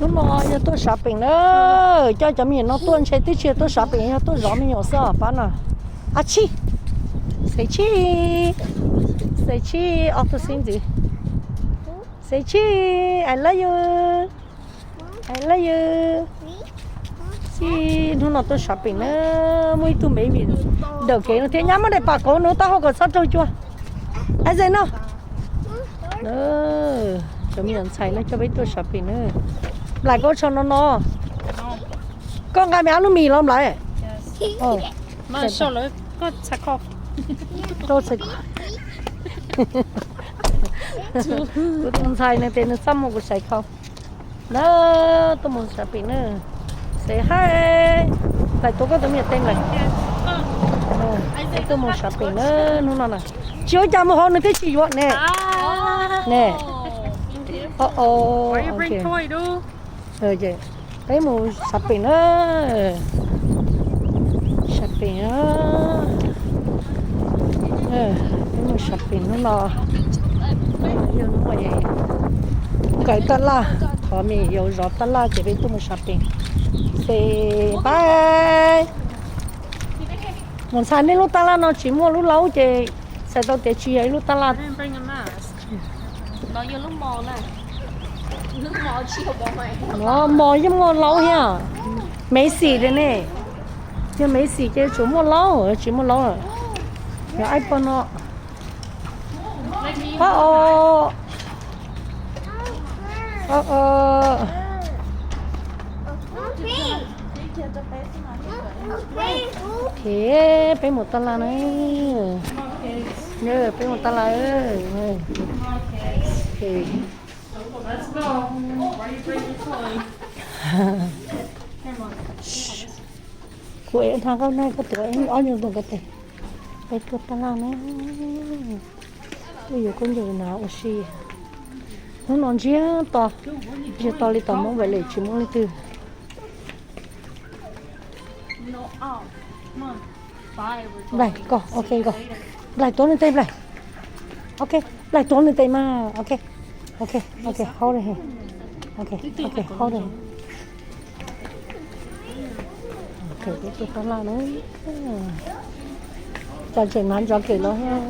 Hnub no yog tuaj shopping na, coj cov me nyuam no tuaj ntshe twb tsis yog tuaj shopping, yog tuaj zov me nyuam xwb os pab no. A tshij, xev tshij, xev tshij ob tug xib ntxwv, xev tshij, I love you, I love you. Tshij, hnub no tuaj shopping na, muaj ib tug baby dawm kev no thiab, nyab muab daim pam kauv nws taub hau kom txhob raug cua. Ai ze no. Cov me nyuam ntxhais no coj peb tuaj shopping na. Nplais, koj tsho no no. Koj nqa me ab lub mis los Nplais. Kuv tus ntxhais nws tias nws txaj muag kuv xaiv khau. Na, tuaj mus shopping na. Say hi. Nplais, tuav koj tus me nyuam tes Nplais. Tuaj mus shopping na, hnub no na. Tsis ua cas mus hauv nws twb tsis yuav ne. Ne. O o. Peb mus shopping na. Shopping na. Peb mus shopping hnub no. Nkawd tab laj, thov me yau zov tab laj ces peb tuaj mus shopping. Say bye. Mus ntxhais, nej lub tab laj no tsis muaj lub laub ces txhais tau tias tsis yog ib lub tab laj. No mos yeej muaj laub thiab. Macy's ne. Yog Macy's ces tsuas muaj laub, tsis muaj laub. Yog ib pog no. O o. O o. Ok, peb mus tab laj na. Peb mus tab laj. Kuv ev dhau koj na, koj tuav ob nyuag tus ko tes. Peb tuaj tab laj na. Wb yuav khaub ncaws na ua si. Hnub no ntsiag to, ntsiag to li tom Hmoob Valley tsis muaj leej twg. Nplaig, koj, ok, koj. Nplaig tuav nws tes, Nplaig. Ok, Nplaig tuav nws tes mas, ok. Ok, ok, hold it here. Ok, ok, hold it. Ok, peb tuaj tab laj na. Cas tseem hnav ntxov kawg los thiab.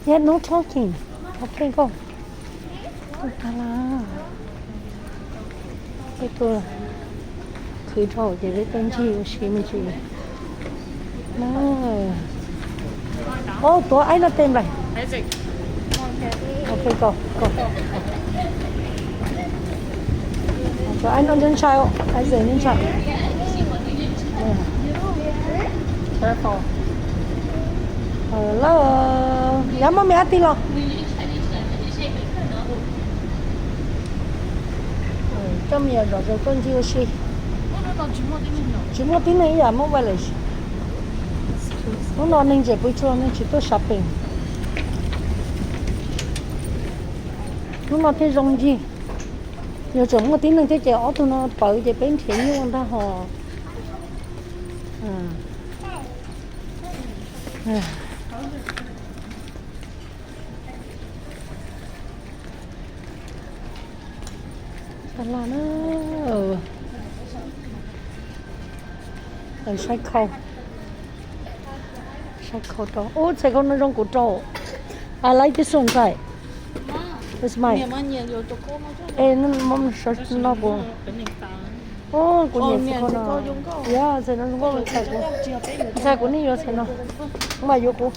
Yeah, no talking. Ok, koj. Tuaj tab laj. Peb tuaj khwv dhau ces peb tuaj ncig ua si me ntsis na. Ob, tuav aib no tes Nplaig. Ok, koj, koj. Tuav aib no ntshai, Isaac ntshai. Lawm, yav muab me ab tig los. Coj me nyuam zom zaws tuaj ncig ua si. Tsis muaj tib neeg ib yam Hmoob Valley. Hnub no neeg ntses pw tsuag, neeg tsis tuaj shopping. Hnub no thiaj zoo ncig. Yog tseem muaj tib neeg thiab ces ob tug no pawv ces peb nrhiav nyuaj ntag hos. Tab laj na. Saib khau. Saib khau rau. Ub, txhais khau no zoo kuv rau. I like this one, txhais. It's mine. No kuv nyiam txhais khau no. Yog txhais no zoo nkauj, txhais kuv, txhais kuv, nej yuav txhais no. Mas yuav kuv,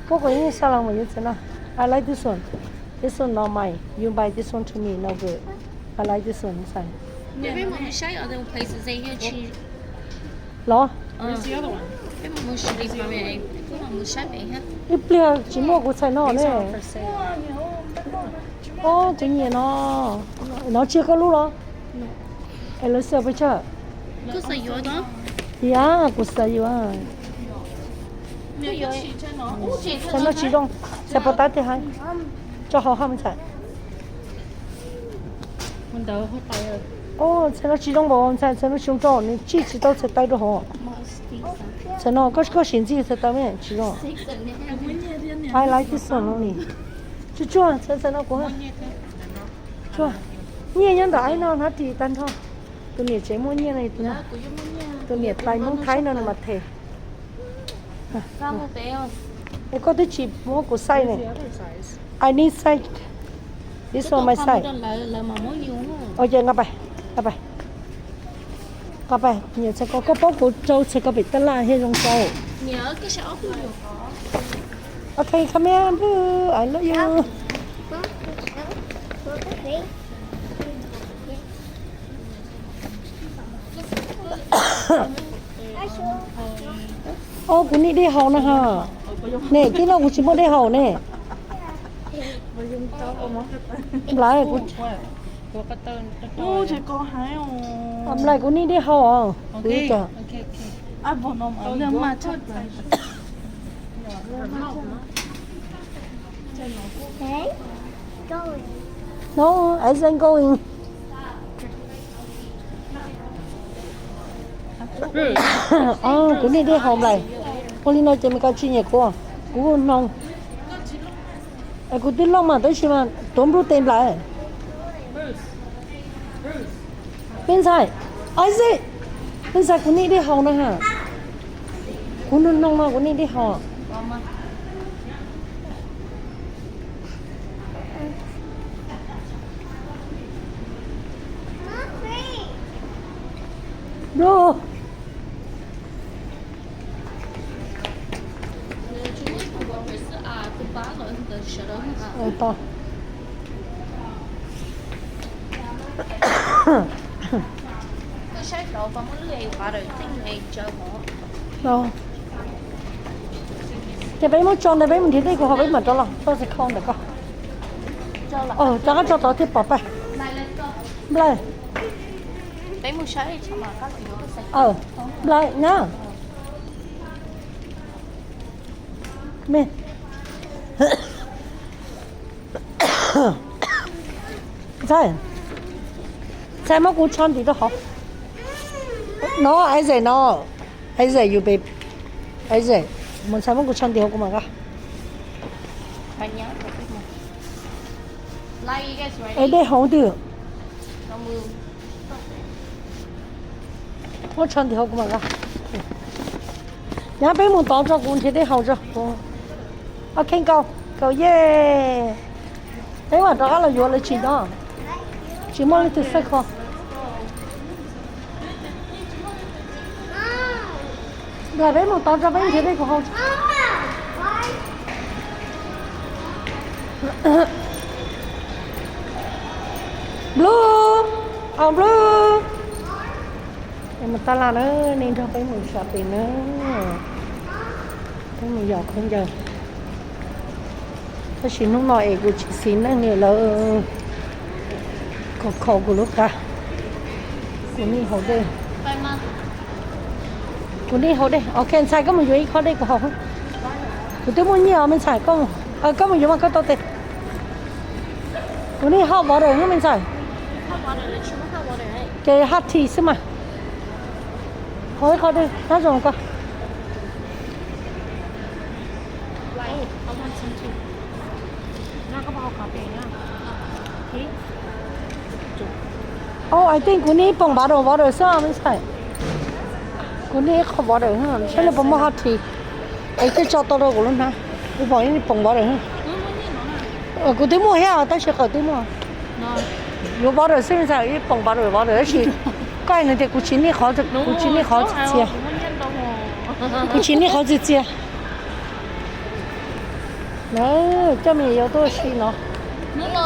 kuv kuv yeej xa los mas yuav txhais no. I like this one. This one not mine. You buy this one to me, no good. I like this one, txhais. Los. Ib pliag tsis muaj kuv txhais no ne. Ob, kuv nyiam no. No tsis yog koj lub los? Es lawv xav pes tsawg? Yog, kuv xav yuav. Txhais no tsis zoo, txhais pov tab tes hais. Tso hauv haj me ntxhais. Ob, txhais no tsis zoo npaum, ntxhais, txhais no tsis zoo rau, nws tsij tsis tau txhais taw rau hauv. Txhais no koj, koj sim ntxig txhais taw me tsis zoo. I like this one only. Tsuag tsuag, txhais, txhais no kuv. Tsuag. Nyiaj nyob ntawm ai no hnab ris tag nrho. Tus niam tsev muaj nyiaj no, tus niam tais Hmoob Thaib no nws mas them. Es koj twb tsis muab kuv size ne. I need size. This one my size. Ok, nqa pais, nqa pais. Nqa pais, niam txhais ko, koj paub kuv rau txhais ko pem tab laj thiaj zoo rau. Ok, come here, boo. I love you. Au, kuv nim dej haus na ha. Niam, tib no kuv tsis muaj dej haus ne. Nplai, nplai kuv nim dej haus os. No, I ain't going. Kuv nim dej haus nplai. Ua li no ces Mes Kas tsis nyiam kuv, kuv hnoos. Es kuv twb loj mas tab sis mas tuav npluj tes nplai. Peb ntxhais, Isaac, peb ntxhais kuv nim dej haus na ha. Kuv hnoos hnoos no kuv nim dej haus. Bro. Ces peb muab tso ntawd, peb mus nrhiav dej kuv haus peb mam rov los tso xav khau ntawm ko. Rov qab tso tod thiaj pom pab. Nplai. Nplai na. Me. Ntxhais, ntxhais muab kuv tsho ntim rau hauv. No, Isaac no. Isaac, you babe. Isaac, mus ntxhais muab kuv tsho ntim hauv kuv mam nqa. Es dej haus twg? Muab tsho ntim hauv kuv mam nqa. Nyab peb mus tod tso kuv nrhiav dej haus tso. Ok, nkaus, nkaus ye. Peb mam rov qab los yuav lawv tsim no. Tsis muaj leej twg xaj kho. Nplai, peb mus tod tso peb nrhiav dej kuv haus. Blue, au Blue. Mus tab laj na, nej nrog peb mus sab pem na. Peb mus yos khaub ncaws. Tab sis hnub no es kuv tsis xis neej li lawm. Khaus khaus kuv lub qab. Kuv nim haus dej. Kuv nim haus dej. Ok, ntxhais koj mus yuav ib khob dej kuv haus. Kuv twb muaj nyiaj os me ntxhais, koj mus yuav mas koj tau tes. Kuv nim hot water me ntxhais. Ces hot tea xwb mas. Haus ib khob dej tab zoo ko. Oh, I think kuv nim ib poom bottle water xwb me ntxhais. Kuv nim ib qho water, saib lawv puas muaj hot tea. Es twb tso tau rau kuv lub hnab. Kuv pom ib poom water. Kuv twb muaj thiab tab sis qhov twb muaj. Yuav water xwb me ntxhais, ib poom water, water tab sis koj hais nws tias kuv tsis nim qhov, kuv tsis nim qhov txias txias. Kuv tsis nim qhov txias txias. Coj me nyuam yaus tuaj ua si no. Hnub no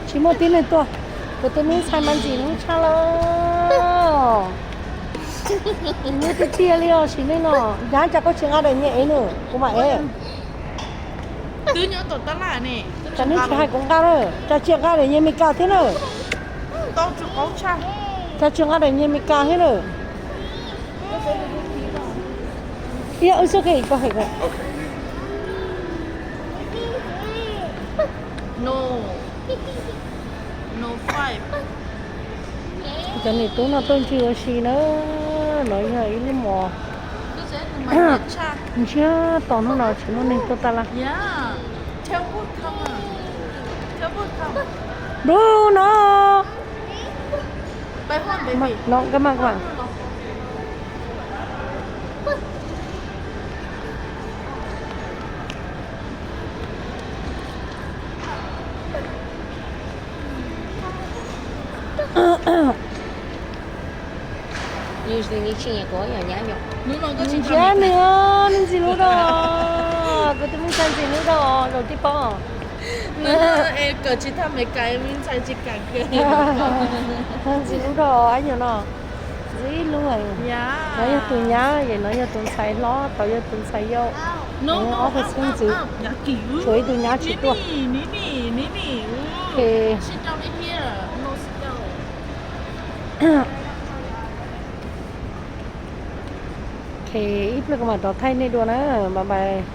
tsis muaj tib neeg tuaj, kuv tus me ntxhais mas ntxim hlub tshaj lawm. Ntxim hlub tiag tiag li os sim neej no. Yog cas koj tsis nqa daim nyias ev nws kuv mam ev. Cas neb tsis hais kuv nqa na? Cas tsis nqa daim nyias Mes Kas thiab na? Cas tsis nqa daim nyias Mes Kas thiab na? Yeah, it's okay. Go ahead, go ahead. No. No five. Cov niam tub no tuaj ntswg ua si na, no yog ib lub mos ntsiag to hnub no tsis muaj neeg tuaj taj laj. Bruno. No, come on, come on. Nws ntxim hlub rau, kuv tus me ntxhais ntxim hlub rau zaum tib pob. Ntxim hlub rau ab nyuam no, ntxim hlub. No yog tus nyab, no yog tus ntxhais hlob, tod yog tus ntxhais yau. Ob tug xeeb ntxwv, tshuav ib tug nyab tsis tuaj. Ok, ib pliag kuv mam rov thaij nej dua na, bye bye.